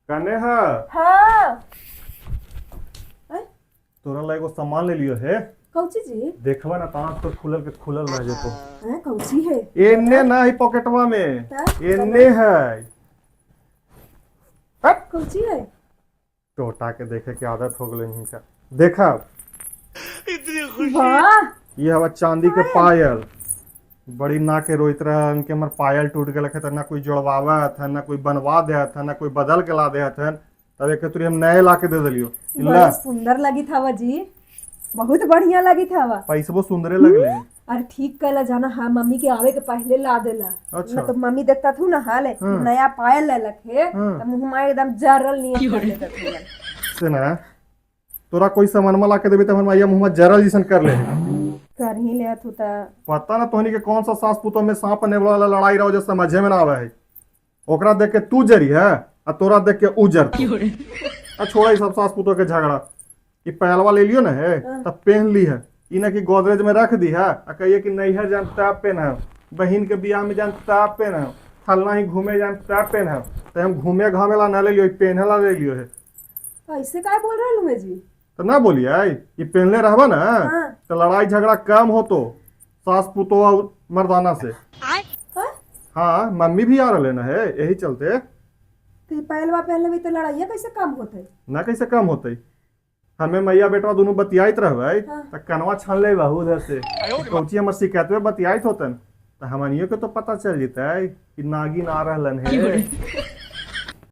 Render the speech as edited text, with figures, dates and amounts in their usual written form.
कने है? हाँ। तोरा ला एगो सामान ले लियो है। कौची जी? देखबा ना तांत तो खुलल के खुलल रह जेतो। हैं, कौची है? एन्ने ना है पॉकेटवा में। ता? एन्ने है। हट। कौची है? टोटा के देखे के आदत हो गेलै हिनका, देखा। वाह! ये हवा चांदी के पायल। बड़ी ना के रोइत रहन कि हमर पायल टूट गेल है, त ना कोई जोड़वावा हथन, ना कोई बनवा दे हथन, ना कोई बदल के ला दे हथन। तब एक तुरी हम नए ला के दे देलियो। ला। बड़ा सुंदर लगी था जी, बहुत बढ़िया लगी था वा। पैसबो सुंदरे लगले। अरे ठीक कला जाना, हाँ, मम्मी के आवे के पहले ला देला। अच्छा। ना तो मम्मी देखता थू ना हाले नया पायल लेलक है, तो मुंह में एकदम जरल नियन कर देता थू। से ना तोरा कोई सामानमा ला के देबे त हमर माइया मुंह में जरल जैसन कर ले। कर ही ले थू ता। पता ना तोहनी के कौन सा सास पुतोह में सांप नेवला वाला लड़ाई रहो, जो समझे में ना आवे है। ओकरा देख के तू जरी है आ तोरा देख के ऊ जर। आ छोड़ा ई सब सास पुतोह के झगड़ा। ई पहलवा ले लियो ना है तब पहन ली है, ई ना कि गोदरेज में रख दी है आ कहिए कि नैहर जान तब पहन है, बहन के बियाह में जान तब पहन है, फलना ही घूमे जान तब पहन है। तो हम घूमे घामे ला ना ले लियो, ई पहने ला ले लियो है। ऐसे काय बोल रहे हो जी? तो ना बोलिए, ई पहनले रहबा ना तो लड़ाई झगड़ा कम होतो सास पुतोह और मर्दाना से। हाँ? हाँ, मम्मी भी आ रहे ना है, यही चलते। तो ये पहलवा पहले भी तो लड़ाइया कैसे कम होते? ना कैसे कम होते? हमें मैया बेटवा दोनों बतियाइत रहबै त कनवा छान ले बहू उधर से, कौची हमर शिकायतवे बतियाइत होतन, त हमनियो के तो पता चल जेतै कि नागिन आ रहलन है।